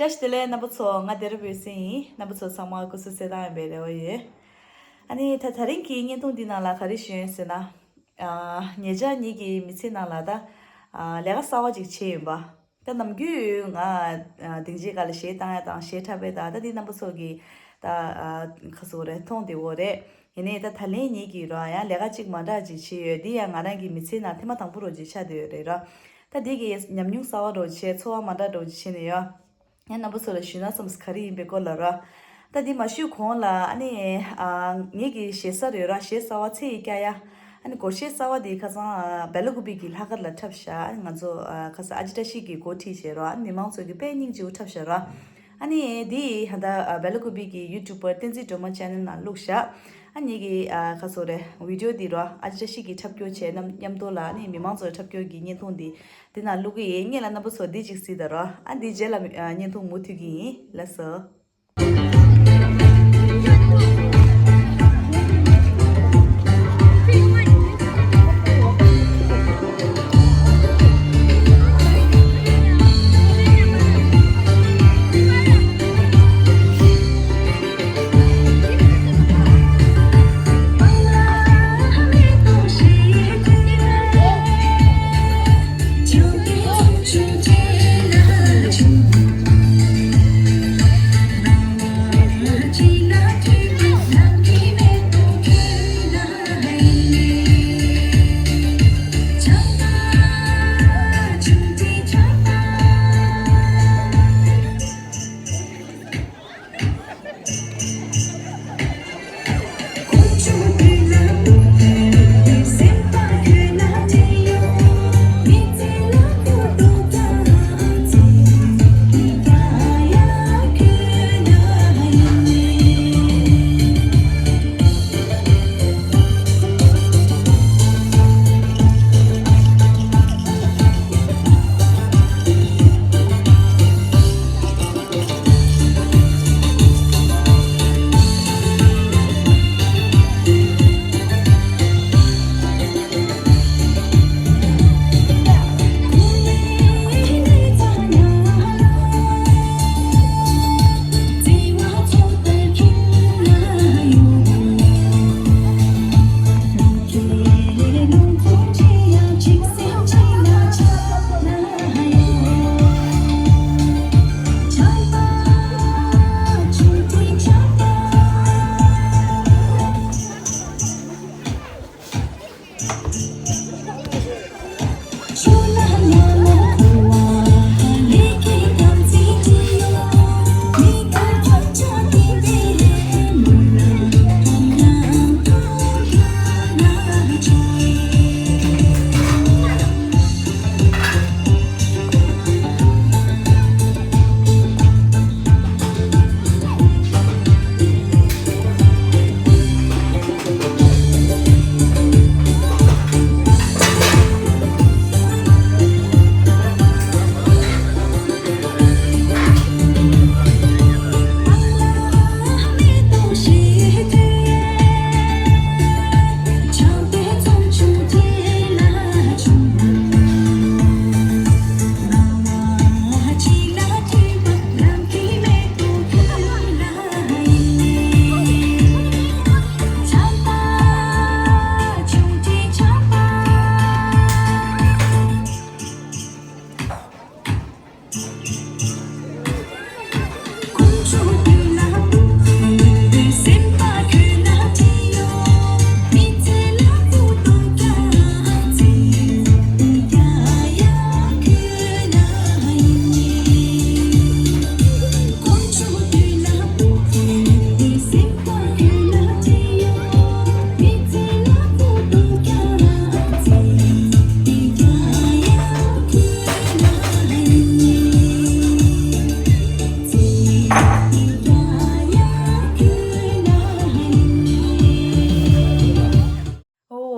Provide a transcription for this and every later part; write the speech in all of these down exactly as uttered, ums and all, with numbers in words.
བཀྲ་ཤིས་བདེ་ལེགས་རྣམ་པ་ཚོ། ང་བདེ་རབ་འོད་ཟེར་ཡིན། རྣམ་པ་ཚོ་ཚང་མ་སྐུ་གཟུགས་གསལ་ཐང་ཡིན་པའི་རེ་བ་ཡོད། ཨ་ནི་ད་ད་རིང་གི་བརྙན་ཐུང་འདི་ནང་ལ་ག་རེ་ཞུ་ཡིན་ཟེར་ན། ཨ། ཉེ་ཆར་ངེད་ཀྱི་མི་ཚེ་ནང་ལ་ད། ཨ། ལས་ཀ་གསར་བ་ཅིག་བྱས་ཡིན་པ། ད་ནམ་རྒྱུན་ང་། ཨ། སྡིངས་ཆའི་སྒང་ལ་གཞས་བཏང་ཡ་དང་གཞས་འཁྲབ་པ་དང་ད་འདི་རྣམ་པ་ཚོ་གིས་ད། ཨ། ག་ཟེར་དགོས་རེད། མཐོང་བསྡད་ཡོད་རེད། ཡིན་ནའི་ད་ད་ལན་ངེད་ཀྱིས་རོ་ཡང་ལས་ཀ་གཅིག་མ་འདྲ་ཅིག་བྱས་ཡོད། འདི་ཡང་ང་རང་གི་མི་ཚེའི་ནང་ཐེངས་མ་དང་པོ་རོ་ཅིག་ཆགས་བསྡད་ཡོད་རེད་རོ། ད་འདི་གི་ཉམས་མྱོང་གསར་བ་རོ་བྱས། ཚོར་བ་མ་འདྲ་རོ་ཅིག་བྱས་ནས་ཡོད། ཡང་རྣམ་པ་ཚོ་ལ་ཞུས་ན་བསམས། ག་རེ་ཡིན་པའི་སྐོར་ལ་རོ། ད་འདི་མ་ཞུས་གོང་ལ་ཨ་ནི། ཨ། ངེད་ཀྱི་གཞས་གསར་རེད་རོ། གཞས་གསར་བ་ཚེ་ཡི་སྐྱ་ཡ། ཨ་ནི་སྒོར་གཞས་གསར་བ་འདི་ཁ་སང་། ཨ། སྦེ་ལ་ཀུ་པི་གི་ལྷག་དཀར་ལ་འཁྲབ་བཞག་ཨ་ནི་ང་ཚོ། ཨ། ཁ་སང་ཨ་ཇི་བཀྲ་ཤིས་ཀྱིས་འགོ་ཁྲིད་བྱས་རོ། ཨ་ནི་མི་མང་ཚོ་གིས་དཔེ་སྙིང་རྗེ་པོ་འཁྲབ་བཞག་རོ། ཨ་ནི་འདི་ཧ་ད། ཨ། སྦེ་ལ་ཀུ་པི་གི་ཡུ་ཊུབ་པར་བསྟན་འཛིན་སྒྲོལ་མ་ཅེ་ནལ་ནང་བླུགས་བཞག་ཨ་ནི་གི། ཨ། ག་ཟེར་དགོས་རེད། བི་ཌི་ཡོ་འདི་རོ། ཨ་ཇི་བཀྲ་ཤིས་ཀྱིས་འཁྲབ་སྐྱོར་བྱས། མཉམ་མཉམ་དུ་ལ་ཨ་ནི་མི་མང་ཚོ་འཁྲབ་སྐྱོར་གྱི་བརྙན་ཐུང་འདི་འདི་ནང་བླུག་གི་ཡིན། སྔོན་ལ་རྣམ་པ་ཚོ་འདི་གཅིག་གཟིགས་དང་རོ། ཨ་འདི་རྗེས་ལ། ཨ། བརྙན་ཐུང་མུ་མཐུད་ཀྱི་ཡིན། ལགས་སོ།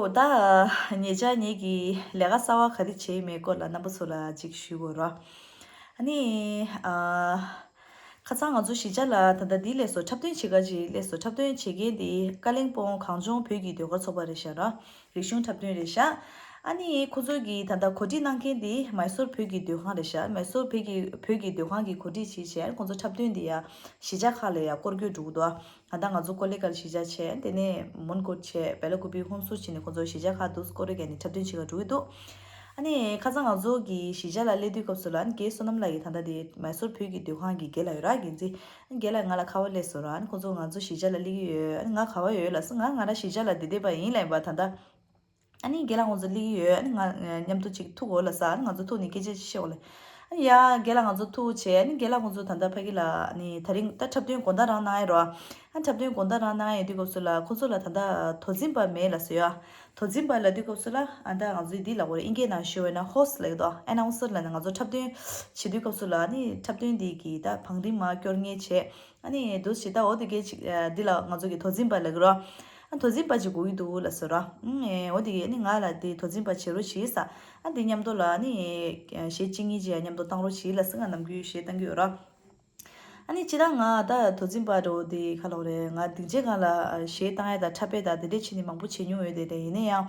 ཨོ་ད། ཉེ་ཆར་ངེད་ཀྱིས་ལས་ཀ་གསར་བ་ག་རེ་བྱས་མེད་སྐོར་ལ་རྣམ་པ་ཚོ་ལ་ཅིག་ཞུ་དགོས་རོགས། ཨ་ནི། ཨ། ཁ་སང་ང་ཚོ་གཞིས་ཆགས་ལ་ད་ལྟ་འདི་སླེབས་སོང་། འཁྲབ་སྟོན་བྱེད་ག་ཅིག་སླེབས་སོང་། འཁྲབ་སྟོན་བྱེད་མཁན་འདི་ཀ་ལིང་སྤོང་གངས་ལྗོངས་བོད་ཀྱི་ཟློས་གར་ཚོགས་པ་རེད་ཤག་ར། རིག་གཞུང་འཁྲབ་སྟོན་རེད་ཤག་ཨ་ནི་ཁོ་ཚོ་གིས་ད་ལྟ་གོ་སྒྲིག་གནང་མཁན་དེ་མའི་སོར་བོད་ཀྱི་སྡོད་ཁང་རེད་ཤག་མའི་སོར་བོད་ཀྱི་བོད་ཀྱི་སྡོད་ཁང་གིས་གོ་སྒྲིག་བྱས་བྱས་ཁོ་ཚོ་འཁྲབ་སྟོན་དེ་ཡ་གཞིས་ཆགས་ཁག་ལ་ཡ་སྐོར་སྐྱོད་འགྲོ་གི་འདུག་ད་ལྟ་ང་ཚོ་ཀོ་ལེ་གལ་གཞིས་ཆགས་བྱས། དེ་ནས་མོན་གྷོ་བྱས། བེ་ལ་ཀུ་པི། ཧོན་སུར་བྱས་ནས་ཁོ་ཚོ་གཞིས་ཆགས་ཁག་འདུག་སྐོར་ར་བརྒྱབ་ནས་འཁྲབ་སྟོན་བྱེད་ག་འགྲོ་གི་འདུག་ཨ་ནི་ཁ་སང་ང་ཚོ་གི་གཞིས་ཆགས་ལ་སླེབས་དུས་སྐབས་སུ་ལ་ཨ་ནི་རྒན་བསོད་ནམས་ལགས་ཀྱིས་ད་ལྟ་དེ་མའི་སོར་བོད་ཀྱི་སྡོད་ཁང་གི་རྒན་ལགས་ཡོད་ར། འགན་འཛིན། རྒན་ལགས་ང་ལ་ཁ་པར་སླེབས་སོང་ར། ཨ་ནི་ཁོ་ཚོ་ང་ཚོ་གཞིས་ཆགས་ལ་སླེབས་ཀྱི་ཡོད། ཨ་ནི་ང་ག་པར་ཡོད་ལབ་སོང་། ང་ང་རང་གཞིས་ཆགས་ལ་བསྡད་བསྡད་པ་ཡིན་ལབ་ཡིན་པ། ད་ལྟ་ཨ་ནི་རྒན་ལགས་ཁོང་ཚོ་སླེབས་ཀྱི་ཡོད། ཨ་ནི་ང་མཉམ་དུ་ཅིག་ཐུག་དགོས་ལབ་ས། ཨ་ནི་ང་ཚོ་ཐུག་ནས་སྐད་ཆ་ཅིག་བཤད་དགོས་ལབ། ཨ་ནི་ཡ་རྒན་ལགས་ང་ཚོ་ཐུག་བྱས། ཨ་ནི་རྒན་ལགས་ཁོང་ཚོ་ད་ལྟ་ཕ་གི་ལ་ཨ་ནི་ད་རིང་ད་འཁྲབ་སྟོན་དགོང་དག་རང་གནང་ཡ་རོ། ཨ་འཁྲབ་སྟོན་དགོང་དག་རང་གནང་ཡ་ཡོད་དུས་སྐབས་སུ་ལ་ཁོ་ཚོ་ལ་ད་ལྟ་དོ་འཛིན་པ་མེད་ལབ་སོང་ཡ། དོ་འཛིན་པ་ལབ་དུས་སྐབས་སུ་ལ་ཨ་ད་ང་ཚོས་འདི་ལབ་དགོས་རེད། ཨིན་སྐད་ནང་ཞུ་བས་ན་ཧོ་སི་ལབ་ཀྱི་འདུག་ཨེ་ནའུན་སར་ལབ་ནས་ང་ཚོ་འཁྲབ་སྟོན་བྱེད་དུས་སྐབས་སུ་ལ་ཨ་ནི་འཁྲབ་སྟོན་འདི་གི་ད་བང་རིམ་མར་སྐྱོར་མཁན་བྱས། ཨ་ནི་འདུག་སེ་ད་འོ་དེ་གའི་ཅིག་ཨ་འདི་ལ་ང་ཚོ་གི་དོ་འཛིན་པ་ལབ་ཀྱི་རོ། ཨ་དོ་འཛིན་པ་ཅིག་དགོས་ཀྱི་འདུག་ལབ་སོང་ར། ཨུམ་ཨེ་འོ་དེ་གའི་ཨ་ནི་ང་ལ་དེ་དོ་འཛིན་པ་བྱེད་རོགས་བྱེད་ཟེར། ཨ་དེ་མཉམ་དུ་ལ་ཨ་ནི་གཞས་གཅིག་གཉིས་ཅིག་ཡང་མཉམ་དུ་བཏང་རོགས་བྱེད་ལབ་སོང་། ང་ནམ་རྒྱུན་གཞས་བཏང་གི་ཡོད་ར། ཨ་ནི་སྤྱིར་བཏང་ང་ད་དོ་འཛིན་པ་འདྲ་བོ་དེ་ག་ལབ་དགོས་རེད། ང་སྡིངས་ཆའི་སྒང་ལ་གཞས་བཏང་ཡ་དང་འཁྲབ་པ་དང་དེ་འདྲས་བྱས་ནས་མང་པོ་བྱེད་མྱོང་ཡོད་དེ་རེད། ཡིན་ན་ཡང་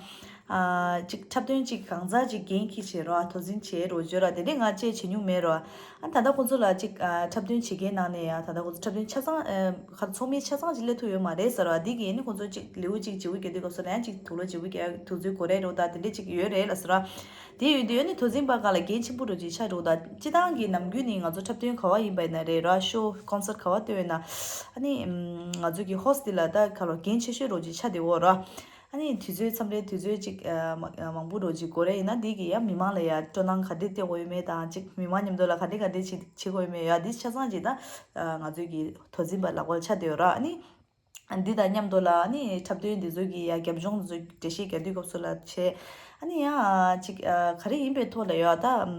ཨ་ཅིག་འཁྲབ་སྟོན་ཅིག་གང་ཟག་ཅིག་འགན་འཁྱེར་བྱས་རོ། དོ་འཛིན་བྱས་རོ་བརྗོད་ར་དེ་འདྲས་ང་ཅིག་བྱེད་མྱོང་མེད་རོ། ཨ་ད་ལྟ་ཁོང་ཚོ་ལ་ཅིག་ཨ་འཁྲབ་སྟོན་བྱེད་མཁན་ནང་ནས་ཡང་ད་ལྟ་ཁོང་ཚོ་འཁྲབ་སྟོན་ཆ་ཚང་ཨ་ག་ཚོགས་མི་ཆ་ཚང་ཅིག་སླེབས་ཐུབ་ཡོད་མ་རེད་ཟེར་བ་འདི་གིས་ནི་ཁོང་ཚོ་ཅིག་ལེའུ་གཅིག་བརྗེ་པོ་བརྒྱབ་དུས་སྐབས་སུ་ལ་ཡང་ཅིག་དུག་ལོག་བརྗེ་པོ་བརྒྱབ། དུག་རྫས་དགོས་རེད་འགྲོ་ད་དེ་འདྲས་ཅིག་ཡོད་རེད་ལབ་ཟེར་བ། དེ་ཡོད་དུས་ནི་དོ་འཛིན་པ་སྒང་ལ་འགན་ཆེན་པོ་འདྲ་ཅིག་ཆགས་འགྲོ་ད། སྤྱིར་བཏང་གི་ནམ་རྒྱུན་ནི་ང་ཚོ་འཁྲབ་སྟོན་ག་བ་ཡིན་པ་ཡིན་ན་རེད་ར། ཤོ་ཀོན་སར་ག་བ་སྟོན་ཡོད་ན་ཨ་ནི་ང་ཚོ་གི་ཧོ་སི་ཊེལ་ལ་ད་ག་ལོ་འགན་ཆེ་ཤོས་འདྲ་ཅིག་ཆགས་བསྡད་ཡོད་ར། ཨ་ནི་དུས་ཚོད་མཚམས་རེ་དུས་ཚོད་ཅིག་ཨ་མ་ཨ་མང་པོ་འདྲ་ཅིག་འགོར་རེད། ཡིན་ན་འདི་གི་ཡང་མི་མང་ལ་ཡང་སྤྲོ་སྣང་ག་འདྲས་སྟེར་དགོས་ཡོད་མེད་དང་ཅིག་མི་མང་མཉམ་དུ་ལ་ག་འདྲས་ག་འདྲས་ཅིག་བྱེད་དགོས་ཡོད་མེད་ཡང་འདི་ཆ་ཚང་ཅིག་ད་ཨ་ང་ཚོའི་གི་དོ་འཛིན་པ་ལག་པར་ཆགས་བསྡད་ཡོད་ར། ཨ་ནི་འདི་དང་མཉམ་དུ་ལ་ཨ་ནི་འཁྲབ་སྟོན་འདི་ཚོ་གི་ཡང་རྒྱབ་ལྗོངས་འདི་ཚོ་འགྲེལ་བཤད་རྒྱག་དུས་སྐབས་སུ་ལ་བྱས། ཨ་ནི་ཡང་ཅིག་ཨ་ག་རེ་ཡིན་པའི་ཐོག་ལ་ཡོད་ད་ཨམ་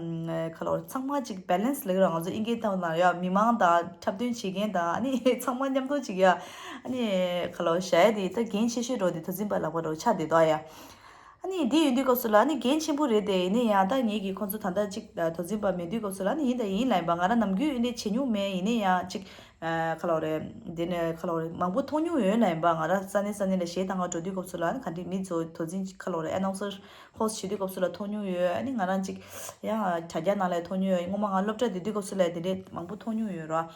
ག་ལོ་ཚང་མ་ཅིག་བེ་ལེན་སི་ལབ་ཀྱི་ར། ང་ཚོ་ཨིན་སྐད་ཐོག་ལ་ཡོད་མི་མང་དང་འཁྲབ་སྟོན་བྱེད་མཁན་དང་ཨ་ནི་ཚང་མ་མཉམ་དུ་ཅིག་ཡ་ཨ་ནི་ག་ལོ་བྱ་ཡ་དེ་ད་འགན་ཆེ་ཤོས་འདྲ་བོ་དེ་དོ་འཛིན་པ་ལག་པ་འདྲ་བོ་ཆགས་བསྡད་འདུག་ཡ། ཨ་ནི་འདི་ཡིན་དུས་སྐབས་སུ་ལ་ཨ་ནི་འགན་ཆེན་པོ་རེད་དེ། ཡིན་ན་ཡང་ད་ངེད་ཀྱིས་ཁོང་ཚོ་ད་ལྟ་ཅིག་ཨ་དོ་འཛིན་པ་མེད་དུས་སྐབས་སུ་ལ་ཨ་ནི་ཡིན་དང་ཡིན་ལབ་ཡིན་པ། ང་རང་ནམ་རྒྱུན་ཡིན་དེ་བྱེད་མྱོང་མེད། ཡིན་ན་ཡང་ཅིག་ཨ་ག་ལོ་རེད། འདི་ནས་ག་ལོ་རེད་མང་པོ་མཐོང་མྱོང་ཡོད་ལབ་ཡིན་པ། ང་རང་ས་གནས་ས་གནས་ལ་གཞས་བཏང་ག་འགྲོ་དུས་སྐབས་སུ་ལ་ཨ་ནི་ག་འདྲས་མི་ཚོ་དོ་འཛིན་ག་ལོ་རེད་ཨེ་ནའུན་སར་ཧོ་སི་ཊི་བྱེད་དུས་སྐབས་སུ་ལ་མཐོང་མྱོང་ཡོད། ཨ་ནི་ང་རང་ཅིག་ཡང་དྲ་རྒྱ་ནང་ལ་མཐོང་མྱོང་ཡོད། སྔོན་མ་ང་སློབ་གྲྭ་བསྡད་དུས་སྐབས་སུ་ལ་དེ་འདྲས་མང་པོ་མཐོང་མྱོང་ཡོད་ར།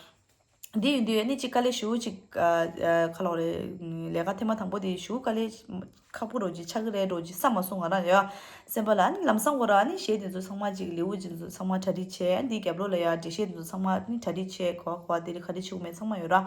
འདི་ཡིན་དུས་ཨ་ནི་ཅིག་དཀའ་ལས་ཞེ་པོ་ཅིག་ཨ་ཨ་ག་ལོ་རེད། ལས་ཀ་ཐེངས་མ་དང་པོ་དེ་ཞེ་པོ་དཀའ་ལས་ཁག་པོ་འདྲ་ཅིག་ཆགས་ཀྱི་རེད་འདྲ་ཅིག་བསམ་མ་སོང་ང་རང་ཡ། སེམས་པ་ལ་ཨ་ནི་ལམ་སང་ཁོ་རང་ཨ་ནི་གཞས་དེ་ཚོ་ཚང་མ་ཅིག་ལེའུ་དེ་ཚོ་ཚང་མ་གྲ་སྒྲིག་བྱས། ཨ་ནི་འདིའི་རྒྱབ་ལོགས་ལ་ཡ་འགྲེལ་བཤད་དེ་ཚོ་ཚང་མ་ཨ་ནི་གྲ་སྒྲིག་བྱས། ག་བ་ག་བ་དེ་རིགས་ག་རེ་བྱེད་དགོས་མེད་ཚང་མ་ཡོད་ར།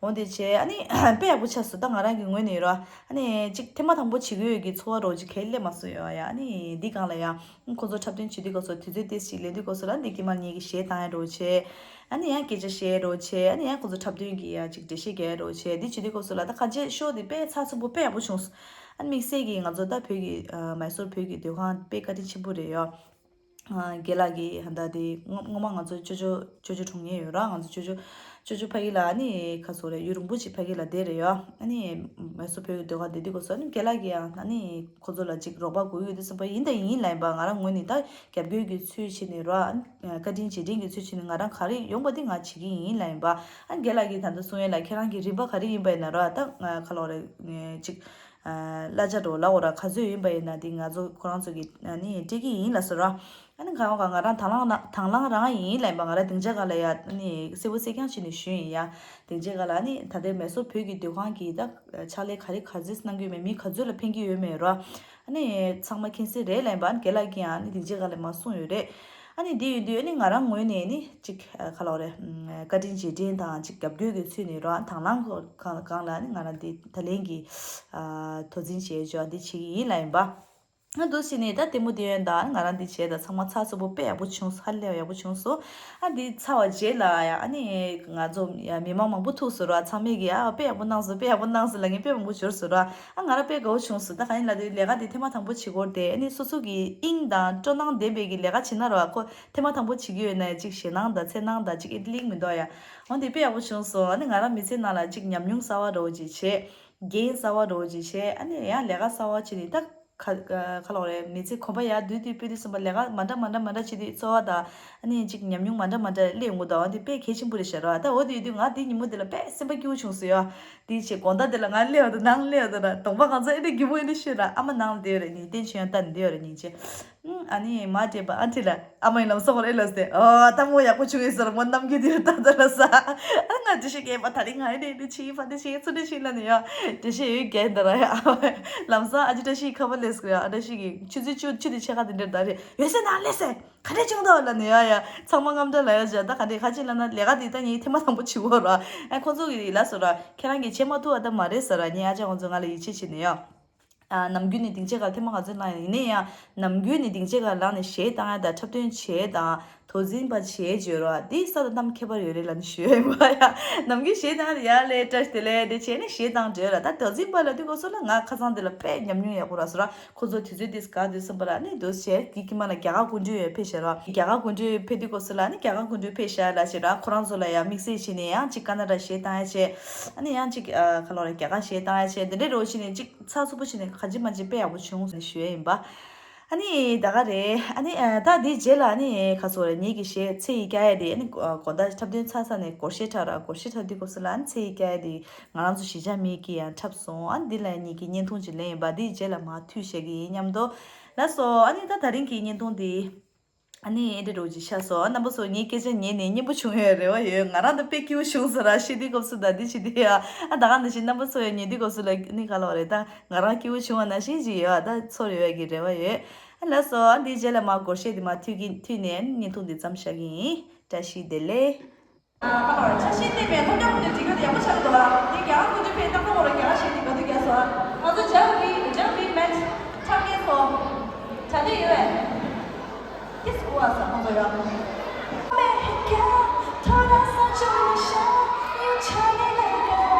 འོ་དེ་བྱས་ཨ་ནི་དཔེ་ཡག་པོ་ཆགས་སོང་ད་ང་རང་གི་ངོས་ནས་ཡོད་ར། ཨ་ནི་ཅིག་ཐེངས་མ་དང་པོ་བྱེད་ཀྱི་ཡོད་ཀྱི་ཚོར་བ་འདྲ་ཅིག་ག་ལས་མ་སོང་ཡོད་ཡ། ཨ་ནི་འདི་སྒང་ལ་ཡ། ཁོང་ཚོ་འཁྲབ་སྟོན་བྱེད་དུས་སྐབས་སུ་དུས་ཚོད་ཏོག་ཙམ་ཅིག་ལེན་དུས་སྐབས་སུ་ལ་འདི་དཀྱིལ་མ་ངེད་ཀྱིས་གཞས་བཏང་ཡ་འདྲ་བོ་བྱས། ཨ་ནི་ཡང་སྐད་ཆ་བཤད་ཡ་འདྲ་བོ་བྱས། ཨ་ནི་ཡང་ཁོང་ཚོ་འཁྲབ་སྟོན་གྱི་ཡ་ཅིག་འགྲེལ་བཤད་རྒྱག་ཡ་འདྲ་བོ་བྱས། འདི་བྱེད་དུས་སྐབས་སུ་ལ་ད་གང་ཅི་ཤོ་འདི་དཔེ་ཚགས་ཚུད་པོ་དཔེ་ཡག་པོ་བྱུང་སོང་། ཨ་ནི་དམིགས་བསལ་གྱིས་ང་ཚོ་ད་བོད་ཀྱི་ཨ་མའི་སོར་བོད་ཀྱི་སྡོད་ཁང་དཔེ་བཀའ་དྲིན་ཆེན་པོ་རེད་ཡ། ཨ་རྒན་ལགས་ཀྱིས་ཧན་ད་དེ་སྔོན་སྔོན་མ་ང་ཚོ་ཅོ་ཅོ་ཅོ་ཅོ་ཅོ་གྲོངས་མཁན་ཡོད་ར། ང་ཚོ་ཅོ་ཅོ་ཅོ་ཅོ་ཕ་གི་ལ་ཨ་ནི་ཁ་སོ་རེད་ཡུན་རིང་པོ་ཅིག་ཕ་གི་ལ་བསྡད་རེད་ཡ། ཨ་ནི་མའི་སོར་བོད་ཀྱི་སྡོད་ཁང་བསྡད་དུས་སྐབས་སུ་ཨ་ནི་རྒན་ལགས་ཀྱིས་ཡང་ཨ་ནི་ཁོ་ཚོ་ལ་ཅིག་རོགས་པ་དགོས་ཡོད་དུས་ཙམ་པ་ཡིན་དང་ཡིན་ལབ་ཡིན་པ། ང་རང་ངོས་ནས་ད་རྒྱབ་སྐྱོར་གྱི་ཚུལ་བྱས་ནས་ར། བཀའ་དྲིན་རྗེས་དྲན་གྱི་ཚུལ་བྱས་ནས་ང་རང་ག་རེ་ཡོང་པ་དེ་ང་བྱེད་ཀྱི་ཡིན་ལབ་ཡིན་པ། ཨ་རྒན་ལགས་ཀྱིས་ད་ལྟ་གསུང་ཡས་ལ་ཁྱེད་རང་གི་རིན་པ་ག་རེ་ཡིན་པ་ཡིན་ན་ར་ད་ཁ་ལོ་རེ་ཅིག་གླ་ཆ་འགྲོ་ལ་འོ་ར་ག་ཚོད་ཡིན་པ་ཡིན་ན་དེ་ང་ཚོ་ཁོ་རང་ཚོ་གི་ཨ་ནི་སྤྲད་ཀྱི་ཡིན་ལབ་སོང་ར། ཨ་ནི་གང་ག་ང་རང་དང་བླངས་ན་དང་བླངས་རང་ཡིན་ལབ་ཡིན་པ། ང་རང་སྡིངས་ཆ་ག་ལ་ཡ་ཨ་ནི་གསལ་པོ་གསལ་རྐྱང་བྱས་ནས་ཞུས་ཡིན་ཡ། སྡིངས་ཆ་ག་ལ་ཨ་ནི་ད་ལྟའི་མའི་སོར་བོད་ཀྱི་སྡོད་ཁང་གི་ད་ཕྱག་ལས་ག་རེ་ག་ཚོད་གནང་གི་ཡོད་མེད་མི་ག་ཚོད་ལ་ཕན་གྱི་ཡོད་མེད་ར། ཨ་ནི་ཚང་མ་མཁྱེན་གསལ་རེད་ལབ་ཡིན་པ། ཨ་ནི་རྒན་ལགས་ཀྱིས་ཡང་ཨ་ནི་སྡིངས་ཆ་ག་ལ་མར་གསུངས་ཡོད་རེད། ཨ་ནི་དེ་ཡོད་དུས་ཨ་ནི་ང་རང་ངོས་ནས་ནི་ཅིག་ཨ་ག་ལབ་རེད། ཨ་བཀའ་དྲིན་རྗེས་དྲན་དང་ཅིག་རྒྱབ་སྐྱོར་གྱི་ཚུལ་ནས་ར་དང་བླངས་སྒང་ལ་ཨ་ནི་ང་རང་འདི་ད་ལན་གྱི་ཨ་དོ་འཛིན་བྱས་བྱས་འདི་བྱེད་ཀྱི་ཡིན་ལབ་ཡིན་པ། ང་འདུག་སེ་ནས་ད་ལྟད་མོ་དེ་ཡོད་ད་ང་རང་འདི་བྱས་ད་ཚང་མ་ཚགས་ཚུད་པོ་དཔེ་ཡག་པོ་བྱུང་སོང་། ཧ་ལས་ཡག་པོ་བྱུང་སོང་། ཨ་འདི་ཚར་བ་རྗེས་ལ་ཡ་ཨ་ནི་ང་ཚོ་ཡ་མི་མང་མང་པོ་ཐུག་སོང་ར། ཚང་མས་ཀྱི་ཨ་དཔེ་ཡག་པོ་གནང་སོང་། དཔེ་ཡག་པོ་གནང་སོང་ལབ་མཁན་དཔེ་མང་པོ་འབྱོར་སོང་ར། ཨ་ང་རང་དཔེ་དགའ་པོ་བྱུང་སོང་། ད་གང་ཡིན་ལབ་དུས་ལས་ཀ་དེ་ཐེངས་མ་དང་པོ་བྱེད་སྐོར་དེ་ཨ་ནི་སོ་སོ་གི་དབྱིངས་དང་སྤྲོ་སྣང་ལྡན་པའི་གི་ལས་ཀ་བྱེད་ན་ར་ཁོ་ཐེངས་མ་དང་པོ་བྱེད་ཀྱི་ཡོད་ན་ཅིག་ཞེད་སྣང་དང་འཚེར་སྣང་དང་ཅིག་ཨེ་ལིང་མི་འདུག་ཡ། འོན་ཏེ་དཔེ་ཡག་པོ་བྱུང་སོང་། ཨ་ནི་ང་རང་མི་ཚེ་ནང་ལ་ཅིག་ཉམས་མྱོང་གསར་པ་འདྲ་བོ་ཅིག་བྱས། འགན་གསར་པ་འདྲ་བོ་ཅིག་བྱས། ཨ་ནི་ཡང་ལས་ཀ་གསར་པ་བྱས་ནས་ད་ ཁ་ཁ་ལོག་རེད། མི་ཚེ་གོམ་པ་ཡར་བསྡུས་དུས་དཔེ་དུས་གསུམ་པ་ལས་ཀ་མ་འདྲ་མ་འདྲ་མ་འདྲ་བྱེད་དུས་འཚོ་བ་དང་ཨ་ནི་ཅིག་ཉམས་མྱོང་མ་འདྲ་མ་འདྲ་སླེབས་ཡོང་གི་འདུག་འདི་དཔེ་གལ་ཆེན་པོ་རེད་ཤག་ར། ད་འོ་དེ་ཡོད་དུས་ང་དེ་ཉིན་མོ་དེ་ལ་དཔེ་སེམས་པ་སྐྱིད་པོ་བྱུང་སོང་ཡ། དེའི་ཆེད་དགོང་དག་དེ་ལ་ང་སླེབས་ཡོང་དུས་ནང་སླེབས་ཡོང་དུས་ར་གདོང་པ་གང་ཚ་ཨེ་འདྲ་སྐྱིད་པོ་ཨེ་འདྲ་ཤོད་ར། ཨ་མ་ནང་ལ་བསྡད་ཡོད་ར། ཉིན་བསྟན་ཆོས་ཡང་ལྟ་ནས་བསྡད་ཡོད་ར། ཉིན་ཆེ། ཨ་ནི་མ་བསྡད་པ་ཨ་ཁྲི་ལ་ཨ་མ་ཡི་ལམ་སང་ཁོ་རེ་ལ་ཟེར། ཨོ་ད་མོ་ཡག་པོ་བྱུང་ཡོད་ཟེར། མོ་ནམ་རྒྱུན་དེ་ལྟ་ད་ལ་ས། ཨ་ང་འདྲི་ཤེས་རྒན་པ་ད་རིང་ང་ཡི་ནས་འདི་ཆི་ཕ་འདི་ཆི་ཚུ་འདྲི་ཤེས་ལ་ནི་ཡ། འདྲི་ཤེས་ཡོད་རྒན་ད་ར་ཡ། ལམ་སང་ཨ་ཅི་བཀྲ་ཤིས་ཁ་པར་ལས་ཀྱི་ཡ། ཨ་བཀྲ་ཤིས་ཀྱི་ཆུ་ཚོད་བཅུ་བཅུ་དེ་ཕྱེད་ཀ་དེ་འདྲར་ད་རེ་ཡོད་སེ་ན་ལས་སེ། ག་འདྲས་བྱུང་འདུག་ལ་ནི་ཡ་ཡ། ཚང་མ་རྔམ་འདྲ་ལ་ཡ་བྱ། ད་ག་འདྲས་ག་ཅི་ལ་ན་ལས་ཀ་དེ་ད་ངས་ཐེངས་མ་དང་པོ་བྱེད་འོ་ར། ཨ་ཁོང་ཚོ་གི་ལ་སོ་ར། ཁྱེད་རང་གིས་བྱེད་མ་ཐུབ་ཨ་ད་མ་རེད་ཟེར་ར། ངའི་ཨ་ཅག་ཁོང་ཚོ་ང་ལ་ཡིད་ཆེས་བྱེད་ནི་ཡ། ཨ་ནམ་རྒྱུན་ནས་སྡིངས་ཆའི་སྒང་ཐེངས་མ་ག་ཚོད་ལངས་ཡིན་ནའི་ཡང་ནམ་རྒྱུན་ནས་སྡིངས་ཆའི་སྒང་ལངས་ནས་གཞས་བཏང་ཡ་དང་འཁྲབ་སྟོན་བྱེད་དང་དོ་འཛིན་པ་བྱེད་བརྗོད་རོགས་འདི་ས་དང་གནམ་ཁྱད་པར་ཡོད་རེད་ལབ་ནས་ཞུ་ཡ་ཡིན་པ་ཡ། ནམ་རྒྱུན་གཞས་བཏང་ཡ་ལས་བཀྲ་ཤིས་བདེ་ལེགས་འདི་བྱས་ནས་གཞས་བཏང་བསྡད་ཡོད་ར། ད་དོ་འཛིན་པ་ལབ་དུས་སྐབས་སུ་ལ་ང་ཁ་སང་འདི་ལ་དཔེ་ཉམས་མྱོང་ཡག་པོ་རག་སོང་ར། ཁོ་ཚོ་དུས་ཚོད་འདི་ག་དུས་སམ་པ་ལ་ནི་དུ་བྱས་དེ་ཀྱི་མ་ལ་རྒྱ་གར་སྐུ་མགྲོན་ཡོད་ཕེབས་ཤག་ར། རྒྱ་གར་སྐུ་མགྲོན་ཕེབས་དུས་སྐབས་སུ་ལ་ནི་རྒྱ་གར་སྐུ་མགྲོན་ཕེབས་ཤག་ལ་ཞེས་ར། ཁོ་རང་ཚོ་ལ་ཡ་དམིགས་བསལ་བྱས་ནས་ཡང་ཅིག་ཀ་ན་ཌ་གཞས་བཏང་ཡ་བྱས། ཨ་ནི་ཡང་ཅིག་ཨ་ག་ལོ་རེ་རྒྱ་གར་གཞས་བཏང་ཡ་བྱས་དེ་འདྲའི་རོ་བྱས་ནས་ཅིག་ཚགས་ཚུད་པོ་བྱས་ནས་ག་ཅི་མ་ཅི་དཔེ་ཡག་པོ་བྱུང་ཟེར་ནས་ཞུ་ཡ་ཡིན་པ། ཨ་ནི་ད་ག་རེད། ཨ་ནི་ཨ་ད་འདིའི་རྗེས་ལ་ཨ་ནི་ཁ་སོ་རེ་ངེད་ཀྱི་གཞས་ཚེ་ཡི་སྐྱ་ཡ་དེ་ཨ་ནི་གོ་ད་འཁྲབ་སྟོན་ཚར་ས་ནས་སྒོར་གཞས་འཁྲབ་ར། སྒོར་གཞས་འཁྲབ་དུས་སྐབས་སུ་ལ་ཨ་ནི་ཚེ་ཡི་སྐྱ་ཡ་དེ་ང་རང་ཚོ་གཞིས་ཆགས་མི་གིས་ཡང་འཁྲབ་སོང་། ཨ་ནི་འདི་ལ་ངེད་ཀྱི་བརྙན་ཐུང་ཅིག་ལེན་ཡིན་པ། འདིའི་རྗེས་ལ་མར་མཐུད་བཞག་གི་ཡིན་མཉམ་དུ། ལགས་སོ། ཨ་ནི་ད་ད་རིང་གི་བརྙན་ཐུང་འདི་ཨ་ནི་ཨེ་འདྲ་རོ་ཅིག་ཆགས་སོང་། རྣམ་པ་ཚོ་ངའི་སྐད་ཆ་ཉན་ནས་སྙན་པོ་བྱུང་ཡོད་རེ་བ་ཡོད། ང་རང་ད་དཔེ་སྐྱིད་པོ་བྱུང་ཟེར་ར། ཤི་དུས་སྐབས་སུ་ད་འདི་བྱེད་དུས་ཡ། ཨ་ད་ག་ནང་བཞིན་རྣམ་པ་ཚོ་ཡང་ཉན་དུས་སྐབས་སུ་ལ་ནི་ག་ལ་བ་རེད། ད་ང་རང་སྐྱིད་པོ་བྱུང་བ་ནང་བཞིན་ཅིག་ཡོད། ད་ཚོར་ཡོད་ཀྱི་རེ་བ་ཡོད། ཨ་ལགས་སོ། ཨ་འདིའི་རྗེས་ལ་མར་སྒོར་གཞས་འདི་མར་མཐུད་ཀྱིན་མཐུད་ནས་བརྙན་ཐུང་འདི་མཚམས་བཞག་གི་ཡིན། བཀྲ་ཤིས་བདེ་ལེགས། ཨ་ཁ་ལོ་ར་འཆར་གཞི་བལྟས་པས་སློབ་གྲྭ་ཁོ་ཚོའི་སྒྲིག་གཞི་དེ་ཡག་པོ་ཆགས་ཀྱི་འདུག་ཨ། དེ་རྒྱ་གར་ཁོ་ཚོའི་ཕན་ཏག་ཏག་འོ་ར། རྒྱ་གར་གཞས་དེ་ག་དུས་རྒྱག་སོང་ཨ། ང་ཚོ་ཇལ་བི་ཇལ་བི་མེན་འཁྲབ་མཁན་ཚོ་གྲ་སྒྲིག་ཡོད་པས། ཁྱེད་ཚོ་གོ་བ་ས་ཁོང་ཚོ་ཡོད། མཉམ་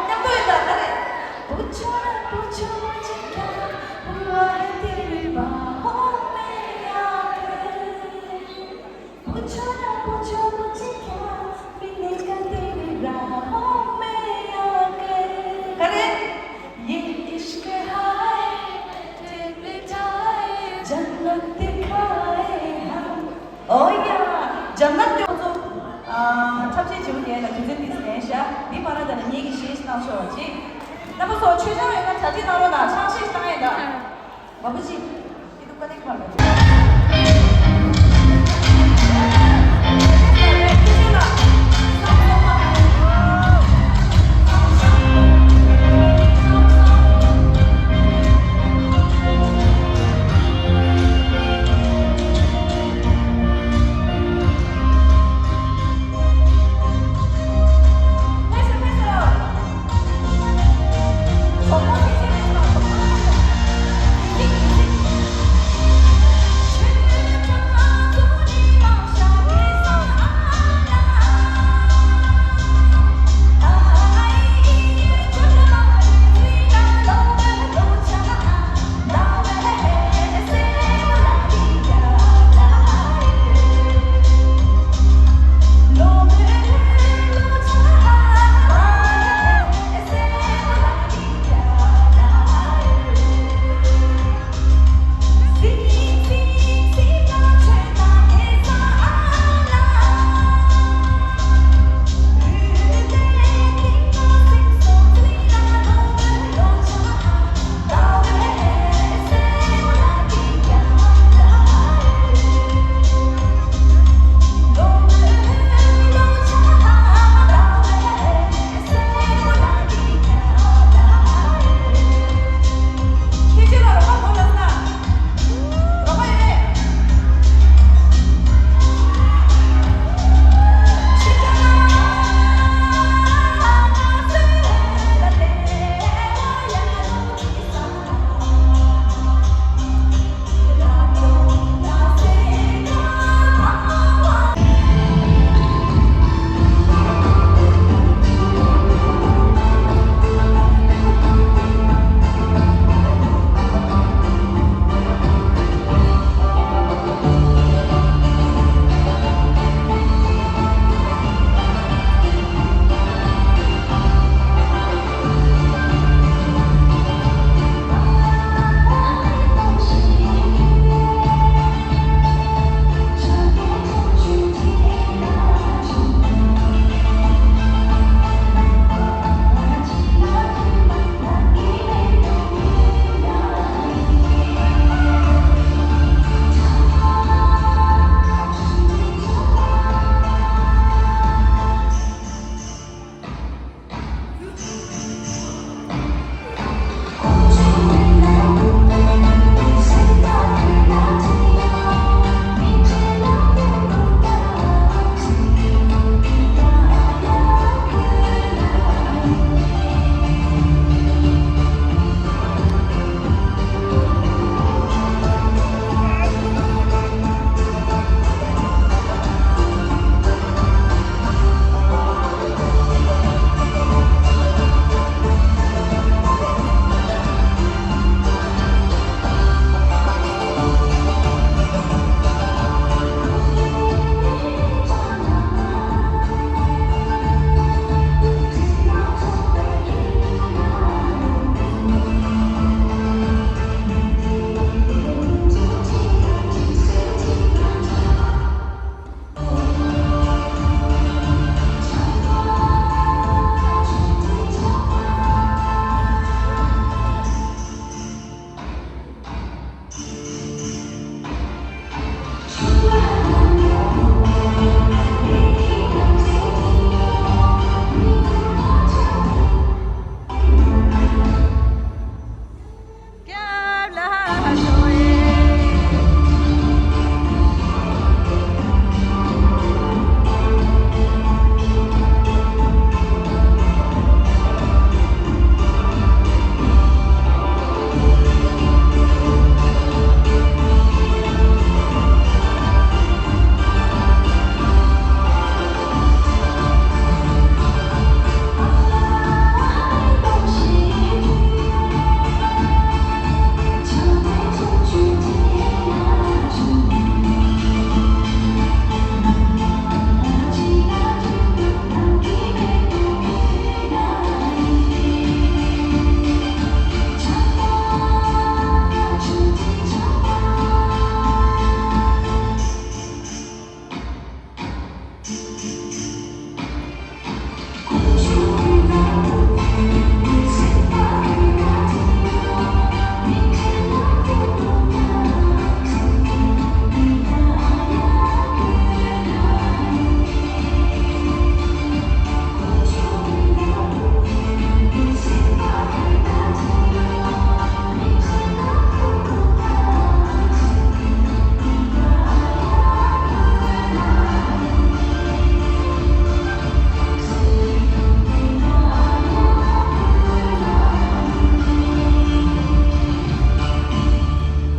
དུ་ཡོད་ད་ག་རེད། पूछो ना पूछो मुझे क्या मिलेगा तेरी राहों में आकर। अरे, ये इश्क हाय, मिठाए, जन्नत दिखाए हम। Oh yeah, जन्नत जो तो, आ, འཁྲབ་ཆས་བྱེད་པོ་དེ་ལ་དུས་ཚོད་ཏིས་ལེན་ཤག་འདི་བར་ན་ད་ནི་ངེད་ཀྱི་གཞས་ཤིག་བཏང་ཆོག་ཅིག་རྣམ་པ་ཚོ་ཆོས་ཆང་ཡོད་ན་གྲ་སྒྲིག་གནང་རོགས་གནང་། ཆང་གཞས་ཤིག་བཏང་ཡས་ད། 我不信，你都不得看了。